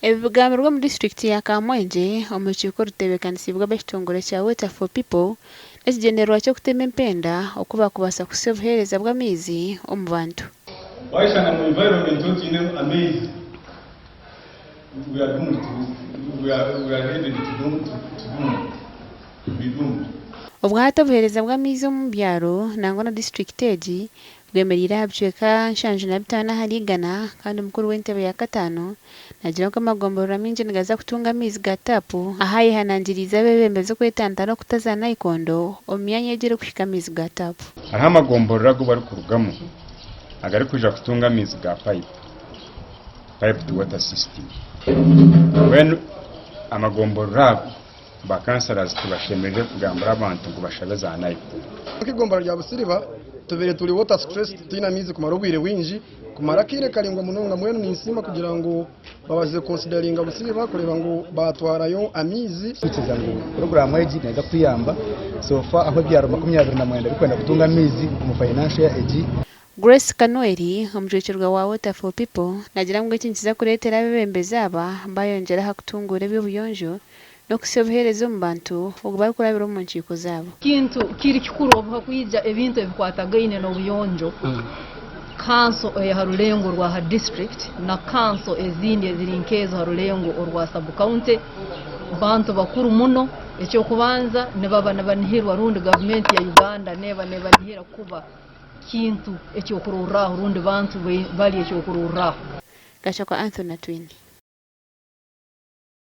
Ebi bigambirwe omu disiturikiti ya Kamwengye omu rukiiko orutebeekanisiibwe ab'ekitongore kya Water for People n'ekigyendererwa ky'okutema empenda oku baakubaasa kuhitsya obuheereza bw'amaizi omu bantu. Wayeshanga mu environment otiine amaizi we are doomed to we are we are headed to doom to to doom to be doomed. Obwahati obuheereza bw'amaizi omu byaro nangwa na disiturikiti egi bwemereire aha bicweka 75 ahari igana kandi mukuru w'entebe ya kataano naagira ngu amagomborora maingi nigaza kutunga amaizi ga taapu ahu ayehanangiriize abeebembezi okwetantara okuta za nayikondo omu myanya egi erikuhika amaizi ga taapu. Hariho amagomborora agu barikurugamu agarikwija kutunga amaizi ga payipu, piped water system. Mbwenu amagomborora ago ba councillors tibashemereire kugambira abantu ngu bashabe za nayikondo. Nk'eigombora rya Busiriba tubaire turi water stressed tutaine amaizi kumara obwire bwingi kumara akaire karaingwa munonga mbwenu ninsiima kugira ngu babazize kuconsideringa Busiriba kureeba ngu baatwarayo amaizi. Twikiriza ngu puroguraamu egi neeza kutuyamba so far ahu ebyaro 29 birikwenda kutunga amaizi omu financial year egi. Grace Kanweri, omujwekyerwa wa Water for People, naagira ngu eki nikiza kureetera abeebembezi aba baayongyera aha kutunguura eby'obuyonjo n'okuhitsya obuheereza omu bantu obwo barikurabira omu nkiiko zaabo. Kintu kiri kikuru obu hakwija ebintu ebikwatagaine n'obuyonjo, kanso eya ha rulengo rwa ha district na kanso ezindi eziri nk'ezo ha rulengo orwa sub county bantu bakuru muno. Eky'okubanza nibaba nibanihirwa rundi gavumenti ya Uganda neeba nebanihira kuba kintu ekyokurorraho rundi bantu bali ekyokurorraho. Gashakwa Anthony Atwine.